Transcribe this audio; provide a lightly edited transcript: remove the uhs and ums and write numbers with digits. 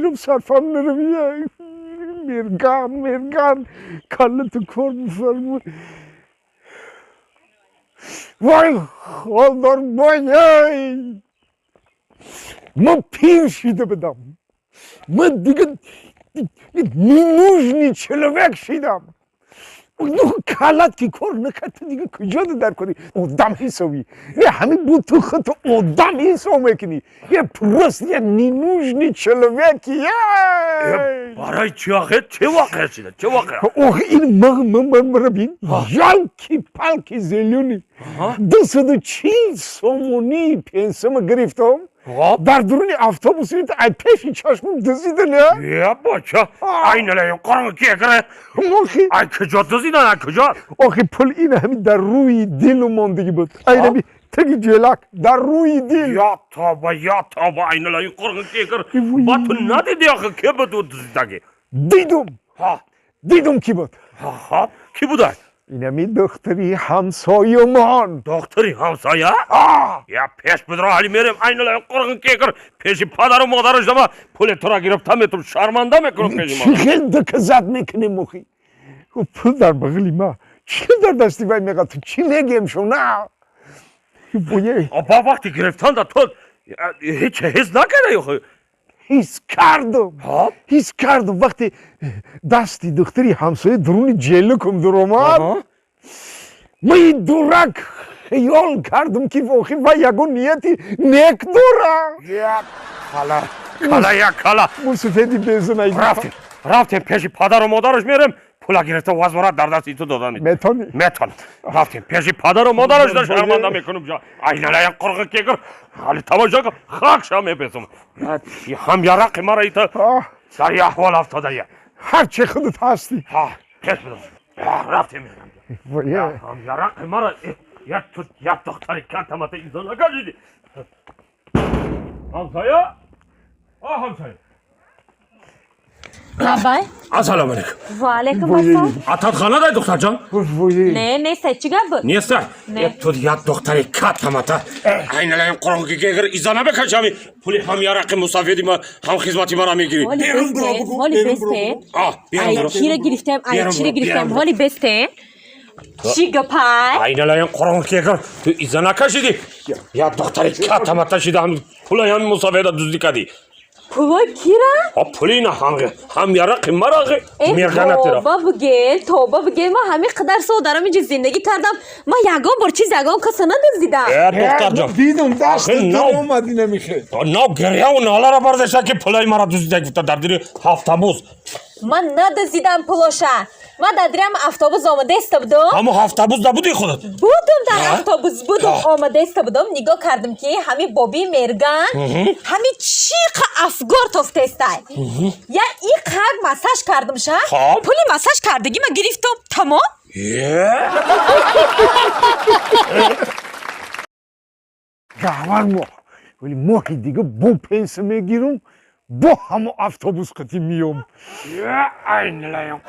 бигирам сарфам наравия. Мерган, мерган, каллату кор бифармо. Вой, холдорбой, ма пир шида будам. Ма дига ненужный человек шидам. Ну, калат ки кор накард, ту дига куҷо дар кори одам ҳисобӣ? Не, ҳамин буд, ту худто одам ҳисоб мекунӣ. Я просто я ненужный человек. Барои чӣ охир? Чӣ воқеа шида? Чӣ воқеа? Ох, ин мара бин, ёлки-палки, зелёный, 240 сомонӣ пенсияма гирифтам, дар дуруни автобус ай пеши чашмам дузидан. Я бача, айналаи қорғи кекре! Охи. Ай куҷо дузидан, ай куҷо? Охи, пул ина ҳами дар рӯи дилу мондагӣ буд, айнами таги ҷелак, дар рӯи дил. Я тоба, я тоба, айналаи қорғи кекр! Ба ту надиди охи, ке буд ӯ дузидагӣ? Дидум. Дидум, ки буд. Ҳа, кӣ будай? Инами духтари ҳамсоямон. Духтари ҳамсоя? Я, пеш бидро, ҳали мерем. Айналаи қорғи кекр, пеши падару модараш дама пули тура гирифта метум, шарманда мекунам пеши Чӣ хел доказать мекунем охи? Пул дар бағили ма, чӣ дар дасти вай мега? Ту чӣ мегем шуна? Бое. Ба вақти гирифтанда ту ҳеҷ ҳис накардаи охи? Ҳис кардам, ҳис кардам. Вақте дасти духтари ҳамсоя дуруни ҷелукум дуромад, ман дурак хиёл кардам, ки охи вай ягон нияти нек дора. Кала, кала, як кала. Мусуфеди безунай. Рафтем, рафтем, пеши падару модараш мерем, пула гирифта возврат дар дасти ту додани. Метонӣ? Метонам. Рафтем, пеши падару модараш да шарманда мекунам. Айналая қурғи кекр, ҳали тамошо кун, хакша мепесам. Ҳам ярақи мара ита дар аҳвол афтодая. Ҳарчи худат ҳастӣ. Пеш бидор, рафтем. Ҳам ярақи мара як ту як духтари кантамата инсон накашиди. Ҳамсоя, а ҳамсоя! Лабай. Ассалому алайкум. Ва алайкум ассалом. Ататхона дай, духтарҷон? Не, нест, чӣ гап буд? Неста? Не. Ту як духтари каттамата, айналаем қурғи кекр, иза набекашами, пули ҳам ярақи мусафеди ма, ҳам хизмати мара мегирӣ. Ҳоли бесте. Ай кира гирифтем, ай чира гирифтем, ҳоли бесте. Чӣ гапай? Айналаем қурғи кекр, ту иза накашидӣ, як духтари каттамата шида, ҳам пулаи ҳами мусафеда дуздӣ кардӣ. Пулои кира? Пули на ҳам ярақи марағи мерганатира. Тоба бигел, тоба бигел, ман ҳамин қадар сол дар ҳамин ҷо зиндагӣ кардам, ман ягон бор чиз ягон каса надуздидам. Э, духтарҷон. Дидум, дасти омади намехел. Нав гиряву налара бардашта, ки пулаи мара дуздида гуфта дар дири ҳафтабуз. Ман надуздидам пулоша. Ман дар дирам автобус омадаиста будум. Ҳамо автобус да буди худат? Будум, дар автобус будум, омадаиста будум, нигоҳ кардам, ки ҳами боби мерган ҳами чиқа афгор тофтаистай. Я иқак массаж кардам ша. Пули массаж кардагӣ ма гирифтум, тамом. Гавар моҳ, вале моҳи дига бо пенсия мегирам, бо ҳамо автобус қатӣ миём. Айналаям.